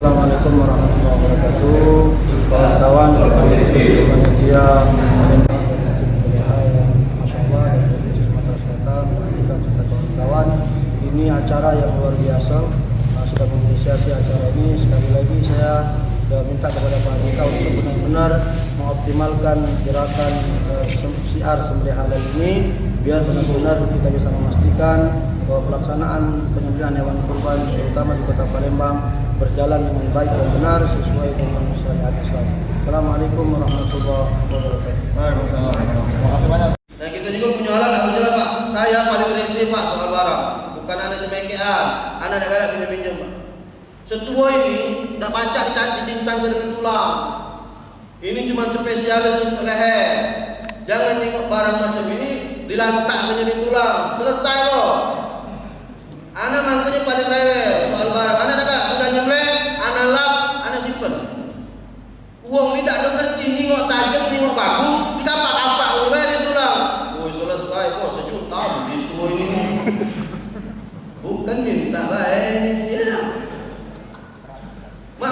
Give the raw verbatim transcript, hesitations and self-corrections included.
Assalamualaikum warahmatullahi wabarakatuh. Kawan-kawan, panitia, Masya Allah, dari Provinsi Sumatera Selatan, kita serta kawan-kawan. Ini acara yang luar biasa, uh, sudah menginisiasi acara ini. Sekali lagi, saya, uh, minta kepada Pak Andika untuk benar-benar mengoptimalkan gerakan, uh, sem- syiar sembelih halal ini, biar benar-benar kita bisa memastikan bahwa pelaksanaan penyembelihan hewan kurban, terutama di Kota Palembang, berjalan dengan baik dan benar sesuai dengan syariat Islam. Assalamualaikum warahmatullahi wabarakatuh. Waalaikumsalam. Terima kasih banyak. Dan kita juga punya alat, apa je lah, Pak? Saya paling rese, Pak, soal barang. Bukan anak cemekean, anak dak galak pinjam-pinjam, Pak. Setuo ini dak pacak dica- dicincangke dengan tulang. Ini cuman spesialis untuk leher. Jangan nyingok barang macam ini, dilantakke jadi tulang. Selesai kok. Anak mangkonyo paling rewel soal barang. Anak dak galak sudah nyembelih, anak lap, anak simpen. Wong ni dak ado ngerti nyingok tajem, nyingok bagus, dikapak-kapak wong bae dia tulang. Woi, selesai kok sejuta beli setuo ini. Bukan minta bae ini, ya dah. Mak